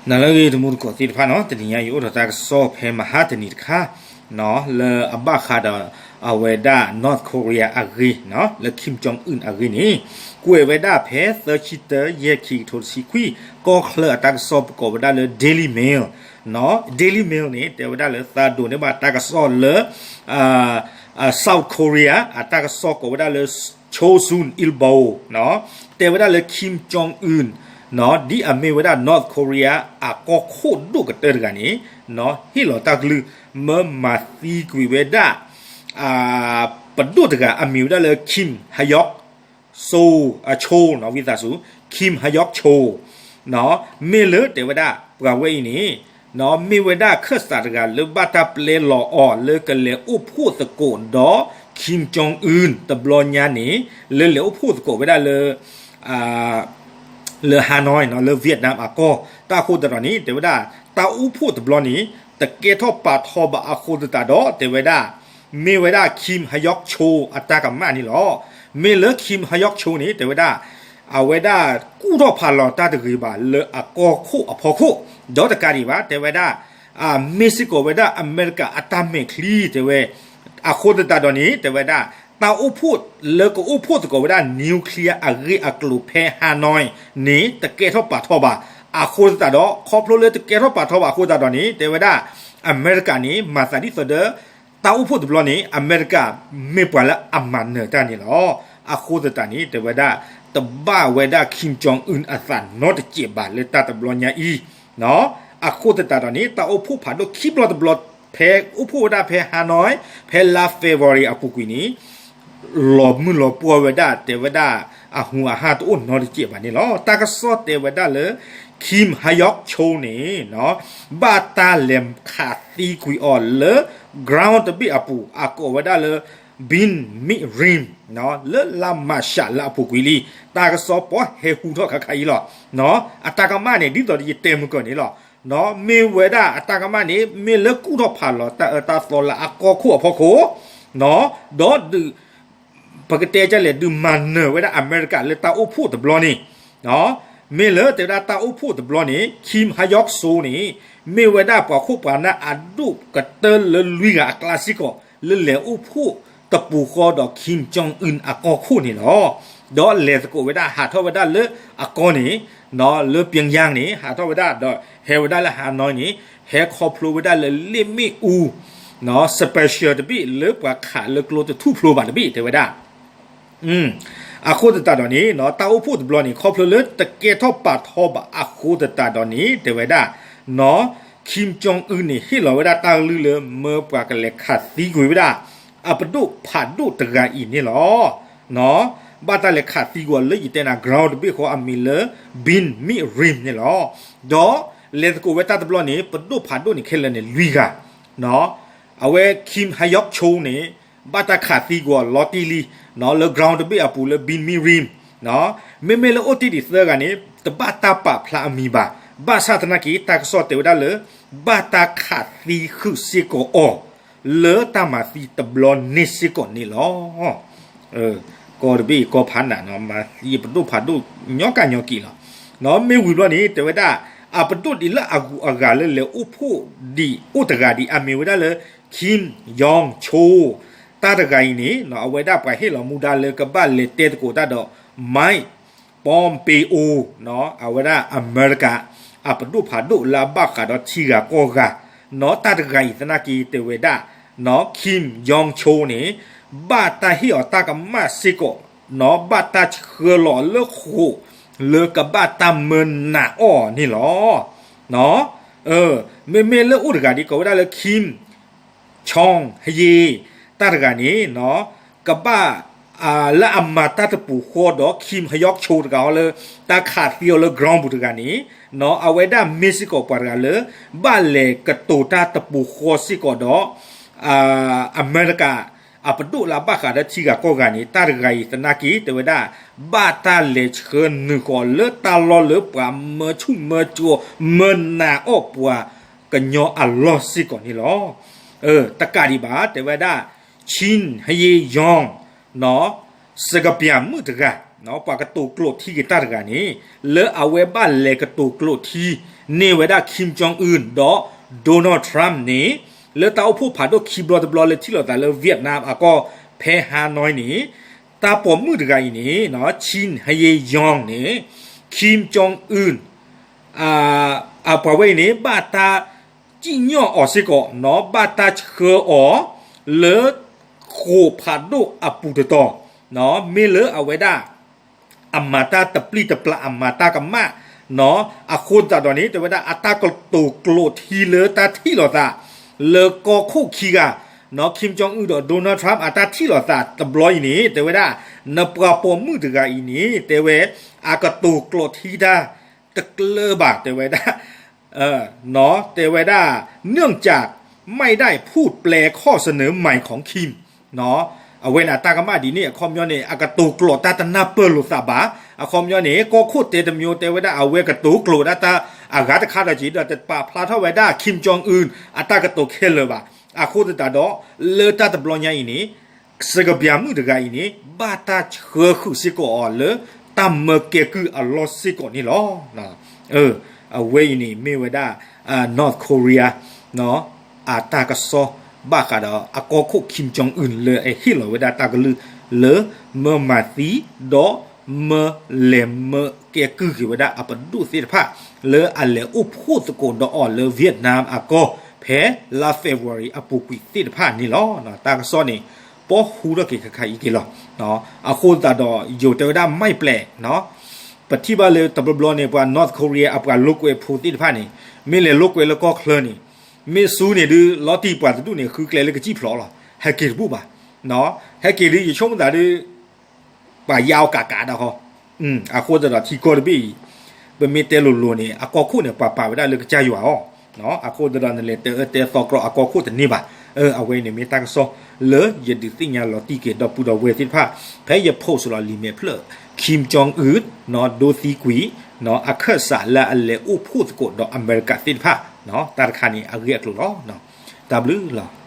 နၤလၢအဂ့ၤ တံၤသကိးသ့ၣ်တဖၣ်နီၤ, တနံၤညါအံၤအိၣ်ဒီးတၢ်ကစီၣ်ဖဲမဟါတနံၤတခါ လၢအဘၣ်ဃးဒီးအဝဲဒၣ် North Korea အဂ့ၢ်, လၢ Kim Jong Un အဂ့ၢ်န့ၣ်, ကွဲးဝဲဒၣ်ဖဲသၢဆံတၢ ယဲၢ် ခံကထိတဆံခွံ, ကီၢ်ချၢအတၢ်ကစီၣ်ပကိးဝဲဒၣ်လၢ Daily Mail, Daily Mail န့ၣ် တဲဝဲဒၣ်လၢသးဒိးန့ၢ်ဘၣ်တၢ်ကစီၣ်လၢ South Korea အတၢ်ကစီၣ်ကိးဝဲဒၣ်လၢ Chosun Ilbo တဲဝဲဒၣ်လၢ Kim Jong Un ဒ်အမ့ၢ်ဝဲဒၣ် North Korea အကီၢ်ခိၣ်ဒိၣ်ကတၢၢ်တဂၤန့ၣ် ဟ့ၣ်လီၤတၢ်ကလုၢ် မၢမၤသံကွံာ်ဝဲဒၣ် ပဒိၣ်တဂၤအမံၤဝဲဒၣ်လၢ Kim Hyok Soo, Cho ဝံသးစူၤ, Kim Hyok Cho မ့ၢ်လၢတဲဝဲဒၣ် ပှၤဝဲအံၤန့ၣ် မ့ၢ်ဝဲဒၣ်ခၢၣ်စးတဂၤလၢဘၣ်တၢ်ပျဲလီၤအီၤလၢကလဲၤအိၣ်ဖှိၣ်သကိးဒီး Kim Jong Un တဘျီညါန့ၣ် လၢလဲၤအိၣ်ဖှိၣ်သကိးဝဲဒၣ်လၢ လၢ Hanoi လၢ Vietnam အကီၢ်, တၢ်အဃိသတးဒီးန့ၣ် တဲဝဲဒၣ် တၢ်အိၣ်ဖှိၣ်တဘျီန့ၣ် တကဲထီၣ်ပာ်ထီဘၣ်အဃိသတးဒီး တဲဝဲဒၣ် မ့ၢ်ဝဲဒၣ် Kim Hyok Cho အတၢ်ကမၣ်န့ၣ်လီၤ. မ့ၢ်လၢ Kim Hyok Cho န့ၣ် တဲဝဲဒၣ် အဝဲဒၣ်ကူၣ်ထီၣ်ဖးလီၤတၢ်တဂ့ၤဘၣ်လၢအကီၢ်ခိၣ်အဖီခိၣ်, ဒီးတကးဒံးဘၣ် တဲဝဲဒၣ် မ့ၢ်စ့ၢ်ကီးဝဲဒၣ်အမဲရကၤအတၢ်မဲာ်ချံ တဲဝဲ, အဃိသတးဒီးန့ၣ် တဲဝဲဒၣ် တၢ်အိၣ်ဖှိၣ်လၢကအိၣ်ဖှိၣ်သကိးဝဲဒၣ် nuclear အဂ့ၢ်အကျိၤဖဲ Hanoi န့ၣ် တကဲထီၣ်ပာ်ထီဘၣ်. အဃိသတးဒီး ခီဖျိလၢတကဲထီၣ်ပာ်ထီဘၣ်အဃိသတးဒီးန့ၣ် တဲဝဲဒၣ် အမဲရကၤန့ၣ် မၤသးဒ်သိးဒီး တၢ်အိၣ်ဖှိၣ်တဘျီန့ၣ် အမဲရကၤမ့ၢ်ပှၤလၢအမၤနၢၤတၢ်န့ၣ်လီၤ. အဃိသတးန့ၣ် တဲဝဲဒၣ် တဘၣ်ဝဲဒၣ် Kim Jong Un အသးနီတစဲးဘၣ်လၢတၢ်တဘျီညါအံၤ အဃိသတးဒီးန့ၣ် တၢ်အိၣ်ဖှိၣ်ဖးဒိၣ်ခံဘျီတဘျီ ဖဲအိၣ်ဖှိၣ်ဝဲဒၣ်ဖဲ Hanoi ဖဲလါ February အပူၤကွံာ်န့ၣ် လီၤမုၢ်လီၤပှီၢ်ဝဲဒၣ် တဲဝဲဒၣ် အဟူးအဟၣ်တအိၣ်နီတစဲးဘၣ်န့ၣ်လီၤ. တၢ်ကစီၣ်တဲဝဲဒၣ်လၢ Kim Hyok Cho န့ၣ် ဘၣ်တၢ်လဲၤခးသံကွံာ်အီၤလၢ ground တဘ့ၣ်အပူၤ အကိးဝဲဒၣ်လၢ Bin Mit Rim လၢလါမၢ်ၡးလၢအပူၤကွံာ်လံ. တၢ်ကစီၣ်ပှၤဟဲဟူထီၣ်ခါခါအံၤလီၤ. အတၢ်ကမၣ်န့ၣ် ဒ်သိးဒီးယတဲမုၢ်ကၢၢ်န့ၣ်လီၤ. မ့ၢ်ဝဲဒၣ်အတၢ်ကမၣ်န့ၣ် မ့ၢ်လၢကူၣ်ထီၣ်ဖးလီၤတၢ်အၢတၢ်သီလၢအကီၢ်ခိၣ်အဖီခိၣ်, ဒီးဒုး ပကတဲဒ်လဲၣ် ဒုးမၤနၢၤဝဲဒၣ်အမဲရကၤလၢတၢ်အိၣ်ဖှိၣ်တဘျီန့ၣ်, မ့ၢ်လၢတဲဝဲဒၣ်တၢ်အိၣ်ဖှိၣ်တဘျီန့ၣ် Kim Hyok Soo န့ၣ် မ့ၢ်ဝဲဒၣ်ပှၤခိၣ်ပှၤနၢ်အဒိၣ်ကတၢၢ်လၢလွံၢ်ဂၤအကျါစ့ၢ်ကီး လၢလဲၤအိၣ်ဖှိၣ်တပူၤဃီဒီး Kim Jong Un အကီၢ်ခိၣ်န့ၣ်လီၤ. ဒီးလဲၤသကိးဝဲဒၣ် ဟးထီၣ်ဝဲဒၣ်လၢအကီၢ်န့ၣ် လၢ Pyongyang န့ၣ် ဟးထီၣ်ဝဲဒၣ်ဒီးဟဲဝဲဒၣ်လၢ Hanoi န့ၣ် ဟဲခီဖျိဝဲဒၣ်လၢလ့ၣ်မ့ၣ်အူ special တဘ့ၣ်လၢပှၤခးလၢကျိတထူၣ်ဖျိဘၣ်တဘ့ၣ် တဲဝဲဒၣ်. အဃိသတးဒီးန့ၣ် တၢ်အိၣ်ဖှိၣ်တဘျီန့ၣ် ခီဖျိလၢတကဲထီၣ်ပာ်ထီဘၣ်အဃိသတးဒီးန့ၣ် တဲဝဲဒၣ် Kim Jong Un န့ၣ် ဟ့ၣ်လီၤဝဲဒၣ်တၢ်ကလုၢ်လၢမၢပှၤကလဲၤခးသံကွံာ်ဝဲဒၣ် အပဒိၣ်ဖးဒိၣ်တဂၤအံၤန့ၣ်လီၤ. ဘၣ်တၢ်လဲၤခးသံကွံာ်အီၤလၢယတဲနၤ ground တဘ့ၣ်ဃီအမံၤလၢ Bin Mit Rim န့ၣ်လီၤ. ဒီးလဲၤသကိးဝဲတၢ်တဘျီန့ၣ် ပဒိၣ်ဖးဒိၣ်န့ၣ်ခဲလၢာ်န့ၣ်လွံၢ်ဂၤ, အဝဲ Kim Hyok Soo န့ၣ် ဘၣ်တၢ်ခးသံကွံာ်အီၤလီၤတံၢ်လံ လၢ ground တဘ့ၣ်အပူၤလၢ Bin Mit Rim, မ့မ့ၢ်လၢအိၣ်တ့ၢ်ဒံးသၢဂၤန့ၣ် တဘၣ်တၢ်ပာ်ဖျါအမံၤဘၣ်. ဘၣ်ဆၣ်သနာ်က့ တၢ်ကစီၣ်တဲဝဲဒၣ်လၢ ဘၣ်တၢ်ခးသံဃုာ်စ့ၢ်ကီးအီၤ လၢတၢ်မၤသံတဘျီန့ၣ်စ့ၢ်ကီးန့ၣ်လီၤ. ကီၢ်တဘ့ၣ်အံၤကီၢ်ဖးနးနီၤ မၤသံပဒိၣ်ဖးဒိၣ်ညီကၢညီက့ၤလီၤ. မ့ၢ်ဝံၤဘျီန့ၣ် တဲဝဲဒၣ် အပဒိၣ်ဒ်လၢအဂုၤအဂၤလၢလဲၤအိၣ်ဖှိၣ်ဒံးအိၣ်တဂၤဒံး အမံၤဝဲဒၣ်လၢ Kim Yong Chol တၢ်တဂၤအံၤန့ၣ် အဝဲဒၣ်ပှၤဟ့ၣ်လီၤမူဒါလၢကဘၣ်လဲၤတဲသကိးတၢ်ဒီး Mike Pompeo အဝဲဒၣ်အမဲရကၤ အပဒိၣ်ဖးဒိၣ်လၢအဘၣ်ဃးဒီးထံဂၤကီၢ်ဂၤ, တၢ်တဂၤအံၤသနာ်က့တဲဝဲဒၣ် Kim Yong Chol န့ၣ် ဘၣ်တၢ်ဟ့ၣ်အီၤတၢ်ကမၣ်စ့ၢ်ကီး, ဘၣ်တၢ်ဆှၢလီၤလၢဃိာ် လၢကဘၣ်တၢ်မၢနာ်အီၤန့ၣ်လီၤ. မ့မ့ၢ်လၢအိၣ်တဂၤဒ်ကိးဝဲဒၣ်လၢ Kim Chong Hae တၢ်တဂၤန့ၣ် ကဘၣ် လၢအမၤတၢ်တပူၤဃီဒီး Kim Hyok Chol တဂၤဟီလၢ တၢ်ခးသံအီၤလၢ ground ပူၤတဂၤန့ၣ် အဝဲဒၣ်မ့ၢ်စ့ၢ်ကီးပှၤတဂၤလၢ ဘၣ်လဲၤကတိၤတၢ်တပူၤဃီစ့ၢ်ကီးဒီး အမဲရကၤ အပဒိၣ်လၢအဘၣ်ဃးဒီးထံဂၤကီၢ်ဂၤန့ၣ် တၢ်တဂၤအံၤသနာ်က့တဲဝဲဒၣ် ဘၣ်တၢ်လဲၤဆှၢနုာ်ဃီၤလၢတၢ်လီၢ်လၢပှၤမၢဆူၣ်မၢစိး မၢနာ်အီၣ်ပှၤကညီအလီၢ်စ့ၢ်ကီးန့ၣ်လီၤ. တကးဒံးဘၣ် တဲဝဲဒၣ် Chin Hae Young စကပျးမုၣ်တဂၤ ပှၤကတိၤကျိးထံက့ၤတၢ်တဂၤန့ၣ် လၢအဝဲဘၣ်လဲၤကတိၤကျိးထံန့ၢ်ဝဲဒၣ် Kim Jong Un ဒီး Donald Trump န့ၣ် လၢတၢ်အိၣ်ဖှိၣ်ဖးဒိၣ်ခံဘျီတဘျီလၢထံၣ်လိာ်သးလၢ Vietnam အကီၢ်ဖဲ Hanoi န့ၣ် တၢ်ပိာ်မုၣ်တဂၤအံၤန့ၣ် Chin Hae-yeon န့ၣ် Kim Jong Un အပှၤဝဲအံၤန့ၣ် ဘၣ်တၢ်စံၣ်ညီၣ်အီၤစ့ၢ်ကီး ဘၣ်တၢ်ဆှၢအီၤလၢ ဃိာ်ဖးဒိၣ်အပူၤတတီၤ မ့ၢ်လၢအဝဲဒၣ် အမၤတၢ်တပျံၤတပျၢ် အမၤတၢ်ကမၣ် အဃိသတးဒီးန့ၣ် တဲဝဲဒၣ်အတၢ်ကတိၤကျိးထံလၢတၢ်ထံၣ်လိာ်သး လၢကီၢ်ခိၣ်ခံဂၤ Kim Jong Un ဒီး Donald Trump အတၢ်ထံၣ်လိာ်သးတဘျီအံၤန့ၣ် တဲဝဲဒၣ် နပှၤပိာ်မုၣ်တဂၤအံၤန့ၣ် တဲဝဲ အကတိၤကျိးထံတၢ်တကျၢၤဘၣ် တဲဝဲဒၣ် တဲဝဲဒၣ် เนื่องจากไม่ได้พูดแปลข้อเสนอใหม่ของคิม အဝဲန့ၣ်အတၢ်ကမၣ်ဒ်န့ၣ် အခီပညီန့ၣ် အကတိၤကျိးတၢ်တနၢ်ပၢၢ်လိာ်သးဘၣ်. အခီပညီန့ၣ် ကီၢ်ခိၣ်တဲတမျိုး တဲဝဲဒၣ်အဝဲကတိၤကျိးဒၣ်တၢ်အဂၤတခါဒီးက့ၤဒီး တပာ်ဖျါထီၣ်ဝဲဒၣ် Kim Jong Un အတၢ်ကတိၤခဲလၢာ်ဘၣ်. အဃိသတးဒီး လၢတၢ်တဘျီညါအံၤန့ၣ် စကဘၠၣ်မုၣ်တဂၤအံၤန့ၣ် ဘၣ်တၢ်ဆှၢဃုာ်စ့ၢ်ကီးအီၤလၢ တၢ်မၢကဲကုၢ်အလီၢ်စ့ၢ်ကီးန့ၣ်လီၤ. အဝဲအံၤန့ၣ်မ့ၢ်ဝဲဒၣ် North Korea အတၢ်ကစီၣ်ဘၣ်ဃးဒီးအကီၢ်ခိၣ် Kim Jong Un လၢအဟ့ၣ်လီၤဝဲဒၣ်တၢ်ကလုၢ်လၢ မၢမၤသံ ဒီးမၢလဲၤမၢကဲကုၢ်က့ၤဝဲဒၣ်အပဒိၣ်သ့ၣ်တဖၣ် လၢအလဲၤအိၣ်ဖှိၣ်သကိးဒီးအီၤလၢ Vietnam အကီၢ် ဖဲလါ February အပူၤကွံာ်သ့ၣ်တဖၣ်န့ၣ်လီၤ. တၢ်ကစီၣ်န့ၣ် ပီဟူထီၣ်က့ၤခါခါအံၤက့ၤလီၤ. အဃိသတးဒီး ယိၤတဲဝဲဒၣ် မၢပျဲး ပထံၣ်ဘၣ်လၢတဘျီဘျီန့ၣ် ပှၤ North Korea အပှၤလိာ်ကွဲဖိသ့ၣ်တဖၣ်န့ၣ် မ့ၢ်လဲၤလိာ်ကွဲလၢကီၢ်ချၢန့ၣ် မ့ၢ်ဆူန့ၣ်ဒုး လီၤတံၢ်ပှၤတဒူၣ်န့ၣ် ဃုကျဲလၢကစံၣ်ဖျိးလီၤ. ဟဲက့ၤတဘူၣ်ဘၣ်. ဟဲက့ၤဒုး ယဆိကမိၣ်သးဒုး ပှၤယါအီၤကးကးဒီးဃီ. အဃိသတးဒီးထံကီၢ်တဘ့ၣ်အံၤ ပမ့ၢ်တဲလိၤလိၤန့ၣ် အကီၢ်ခိၣ်န့ၣ် ပှၤပာ်ဝဲဒၣ်လၢကစၢ်ယွၤအီၤ. အဃိသတးဒီးနလဲၤတဲအၢတဲသီကြီအကီၢ်ခိၣ်တန့ၢ်ဘၣ်. အဝဲန့ၣ်မ့ၢ်တၢ်ကစီၣ်လၢယဒုးသ့ၣ်ညါလီၤတံၢ်က့ၤဒီပုၢ်ဒီဝဲၢ်သ့ၣ်တဖၣ် ဖဲယ post လီၤလံာ်မဲာ်ဖျၢၣ် Kim Jong Un ဒိသံကွံာ် အခၢၣ်စးလၢအလဲၤအိၣ်ဖှိၣ်သကိးဒီးအမဲရကၤသ့ၣ်တဖၣ် တၢ်တခါန့ၣ်အဂ့ၢ်အကျိၤလီၤ. တၢ်ဘျုးလီၤ.